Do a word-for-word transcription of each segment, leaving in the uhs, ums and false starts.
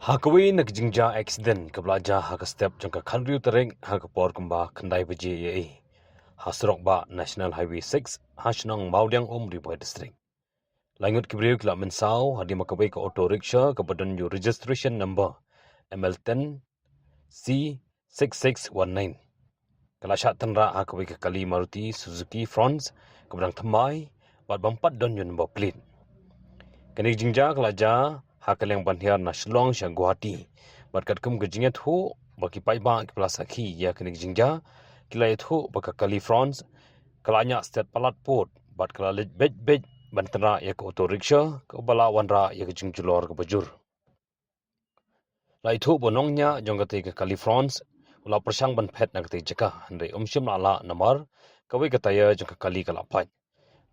Ha kawei na ka jingjia accident kaba la jia ha ka step jong ka khathynriew tarik ha ka por kumba khyndai baje ïa i ha surok bah National Highway six ha shnong Mawdiang Um, Ri Bhoi District. Lai ngut ki briew ki la mynsaw hadien ba kawei ka auto rickshaw kaba don ïa u registration number M L ten C six six one nine ka la shah tynrah ha kawei ka kali Maruti Suzuki Fronx kaba dang thymmai bad bym pat don ïa u number plate. Kane ka jingjia ka la jia ha ka liang ban hiar na Shillong sha Guwahati. Bad katkum ka jingïathuh ba ki paidbah kiba la sakhi ïa kane ka jingjia ki la ïathuh ba ka kali Fronx ka la ñiah stet palat pud bad ka la leit beit beit ban tynrah ïa ka auto rickshaw kaba la wanrah ïa ka jingjulor kaba jur. La ïathuh ba u nongñiah jong katei ka kali Fronx u la pyrshang ban phet na katei ka jaka hynrei um shym la lah namar kawei ka taïa jong ka kali ka la pait.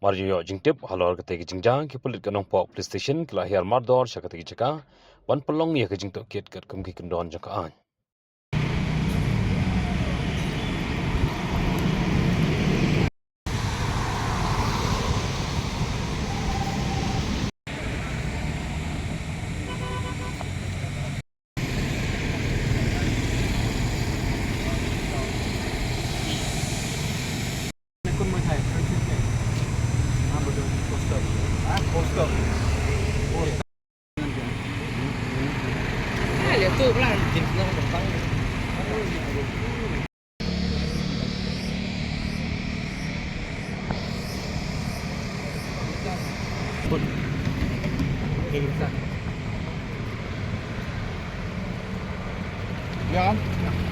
Mar ïoh jingtip halor katei ka jingjia, ki pulit ka Nongpoh Police Station ki la hiar mardor sha katei ka jaka ban pynlong ïa ka jingtohkit katkum ki kyndon jong ka aiñ. Ya.